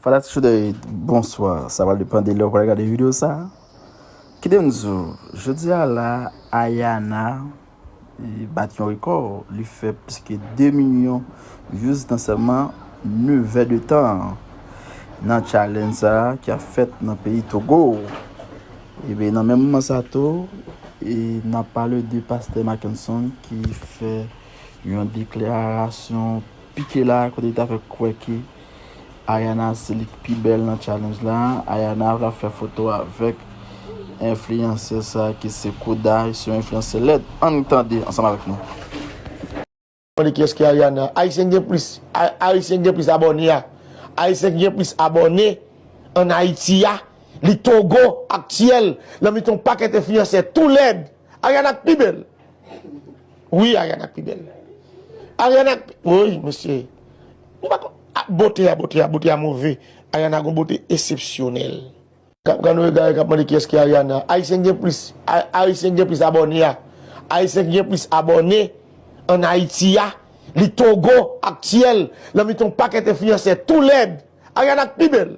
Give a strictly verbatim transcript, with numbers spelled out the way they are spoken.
Fanatik Show Date, bonswa. Sa pral depann de lè w pral gade videyo sa. Kite m di w, jodi a la, Ayana, e, bat yon rekò. Li fè plis ke de milyon views nan sèlman nèf è de tan nan challenge sa a ki ap fèt nan peyi Togo. Ebyen, nan menm moman sa tou, e, n ap pale de pastè Mackenson ki fè yon deklarasyon pike la, kote li ta fè kwè ke Ayana se li k pi bèl nan challenge la. Ayana ap fè foto avèk enfliyansè sa ki se Koda, se yon enfliyansè lèd. Ann tande ansanm avèk nou. Mande kiyès ki Ariana. Ayisyen gen plis, A- Ayisyen gen plis abòne a. Ayisyen gen plis abòne ann Ayiti a. Li Togo aktyèl nan mitan yon pakèt enfliyansè tou lèd. Ariana k pi bèl. Wi, Ariana k pi bèl. Ariana k pi, wi, mesye. Nou pa kon- a, bote a, bote a, bote a move. Ariana gon bote eksepsyonèl. Kan kan nou egare k ap mande kiyès ki Ariana. Ayisyen gen plis, A- Ayisyen gen plis abòne a. Ayisyen gen plis abòne ann Ayiti a. Li Togo aktyèl nan mitan yon pakèt enfliyansè tou lèd. Ariana k pi bèl.